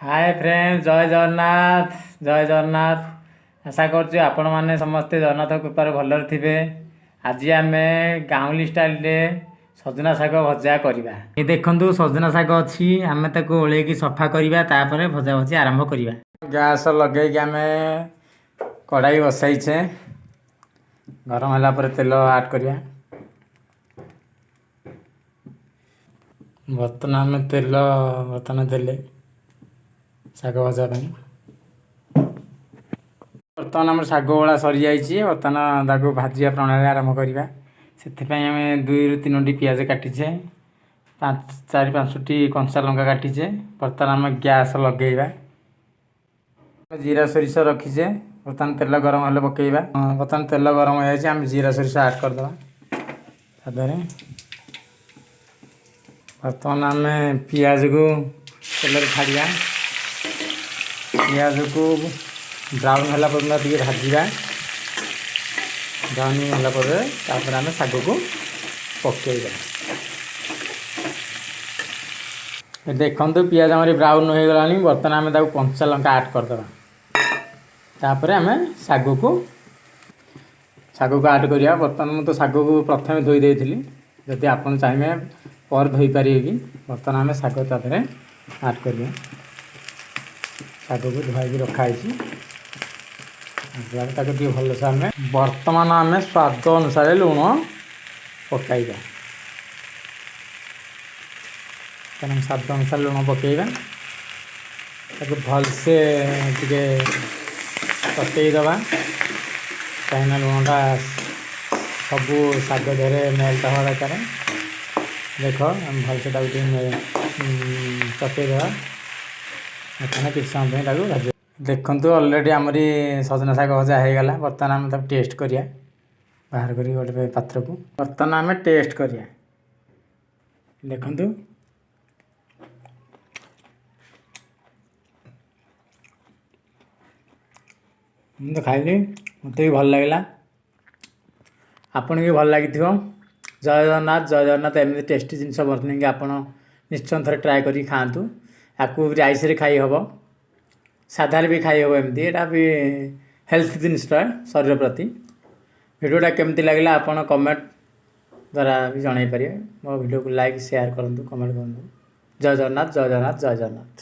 ହାଏ friend, ଜୟ ଜଗନ୍ନାଥ, ଜୟ ଜଗନ୍ନାଥ। ଆଶା କରୁଛି ଆପଣମାନେ ସମସ୍ତେ ଜଗନ୍ନାଥ କୃପାରୁ ଭଲରେ ଥିବେ। ଆଜି ଆମେ ଗାଉଁଲି ଷ୍ଟାଇଲରେ ସଜନା ଶାଗ ଭଜା କରିବା। ଏ ଦେଖନ୍ତୁ, ସଜନା ଶାଗ ଅଛି। ଆମେ ତାକୁ ଓଳେଇକି ସଫା କରିବା, ତାପରେ ଭଜା ଭଜି ଆରମ୍ଭ କରିବା। ଗ୍ୟାସ୍ ଲଗେଇକି ଆମେ କଡ଼ାଇ ବସାଇଛେ। ଗରମ ହେଲା ପରେ ତେଲ ଆଡ଼୍ କରିବା। ବର୍ତ୍ତମାନ ଆମେ ତେଲ ବର୍ତ୍ତମାନ ଦେଲେ ଶାଗ ଭଜା ପାଇଁ। ବର୍ତ୍ତମାନ ଆମର ଶାଗ ଓଳା ସରିଯାଇଛି। ବର୍ତ୍ତମାନ ତାକୁ ଭାଜିବା ପ୍ରଣାଳୀ ଆରମ୍ଭ କରିବା। ସେଥିପାଇଁ ଆମେ 2ରୁ 3ଟି ପିଆଜ କାଟିଛେ, 5, 4, 5ଟି କଞ୍ଚା ଲଙ୍କା କାଟିଛେ। ବର୍ତ୍ତମାନ ଆମେ ଗ୍ୟାସ୍ ଲଗେଇବା। ଜିରା, ସୋରିଷ ରଖିଛେ। ବର୍ତ୍ତମାନ ତେଲ ଗରମ ହେଲେ ପକେଇବା। ବର୍ତ୍ତମାନ ତେଲ ଗରମ ହେଇଯାଇଛି। ଆମେ ଜିରା, ସୋରିଷ ଆଡ଼୍ କରିଦେବା ତା ଦେହରେ। ବର୍ତ୍ତମାନ ଆମେ ପିଆଜକୁ ତେଲରେ ଛାଡ଼ିବା। ପିଆଜକୁ ବ୍ରାଉନ୍ ହେଲା ପର୍ଯ୍ୟନ୍ତ ଟିକେ ଭାଜିବା। ବ୍ରାଉନ୍ ହେଲା ପରେ ତାପରେ ଆମେ ଶାଗକୁ ପକେଇବା। ଦେଖନ୍ତୁ, ପିଆଜ ଆମର ବ୍ରାଉନ୍ ହେଇଗଲାଣି। ବର୍ତ୍ତମାନ ଆମେ ତାକୁ କଞ୍ଚା ଲଙ୍କା ଆଡ଼୍ କରିଦେବା। ତାପରେ ଆମେ ଶାଗକୁ ଆଡ଼୍ କରିବା। ବର୍ତ୍ତମାନ ମୁଁ ତ ଶାଗକୁ ପ୍ରଥମେ ଧୋଇ ଦେଇଥିଲି। ଯଦି ଆପଣ ଚାହିଁବେ, ପରେ ଧୋଇପାରିବେ ବି। ବର୍ତ୍ତମାନ ଆମେ ଶାଗ ତା ଦେହରେ ଆଡ଼୍ କରିବା। ଶାଗକୁ ଧୁଆଇକି ରଖାହେଇଛି। ତାକୁ ଟିକେ ଭଲସେ ଆମେ ବର୍ତ୍ତମାନ ଆମେ ସ୍ୱାଦ ଅନୁସାରେ ଲୁଣ ପକାଇବା। ତେଣୁ ସ୍ୱାଦ ଅନୁସାରେ ଲୁଣ ପକାଇବା। ତାକୁ ଭଲସେ ଟିକେ ଦେବା, କାହିଁକିନା ଲୁଣଟା ସବୁ ଶାଗ ଦେହରେ ମେଲ୍ଟ ହେବା ଦରକାର। ଦେଖ, ଆମେ ଭଲସେ ତାକୁ ଟିକେ ଦେବା। ବର୍ତ୍ତମାନ କିଛି ସମୟ ପାଇଁ ତାକୁ ଭାଜିବା। ଦେଖନ୍ତୁ, ଅଲରେଡ଼ି ଆମରି ସଜନା ଶାଗ ଭଜା ହେଇଗଲା। ବର୍ତ୍ତମାନ ଆମେ ତାକୁ ଟେଷ୍ଟ କରିବା ବାହାର କରି ଗୋଟେ ପାତ୍ରକୁ। ବର୍ତ୍ତମାନ ଆମେ ଟେଷ୍ଟ କରିବା। ଦେଖନ୍ତୁ, ମୁଁ ତ ଖାଇଲି, ମୋତେ ବି ଭଲ ଲାଗିଲା। ଆପଣଙ୍କୁ ବି ଭଲ ଲାଗିଥିବ। ଜୟ ଜଗନ୍ନାଥ, ଜୟ ଜଗନ୍ନାଥ। ଏମିତି ଟେଷ୍ଟି ଜିନିଷ ବନେଇକି ଆପଣ ନିଶ୍ଚୟ ଥରେ ଟ୍ରାଏ କରିକି ଖାଆନ୍ତୁ। ଆକୁ ରାଇସ୍ରେ ଖାଇ ହେବ, ସାଧାରେ ବି ଖାଇ ହେବ। ଏମିତି ଏଇଟା ବି ହେଲ୍ଥ ଜିନିଷଟା ଶରୀର ପ୍ରତି। ଭିଡ଼ିଓଟା କେମିତି ଲାଗିଲା, ଆପଣ କମେଣ୍ଟ ଦ୍ୱାରା ବି ଜଣାଇ ପାରିବେ। ମୋ ଭିଡ଼ିଓକୁ ଲାଇକ୍, ସେୟାର କରନ୍ତୁ, କମେଣ୍ଟ କରନ୍ତୁ। ଜୟ ଜଗନ୍ନାଥ, ଜୟ ଜଗନ୍ନାଥ, ଜୟ ଜଗନ୍ନାଥ।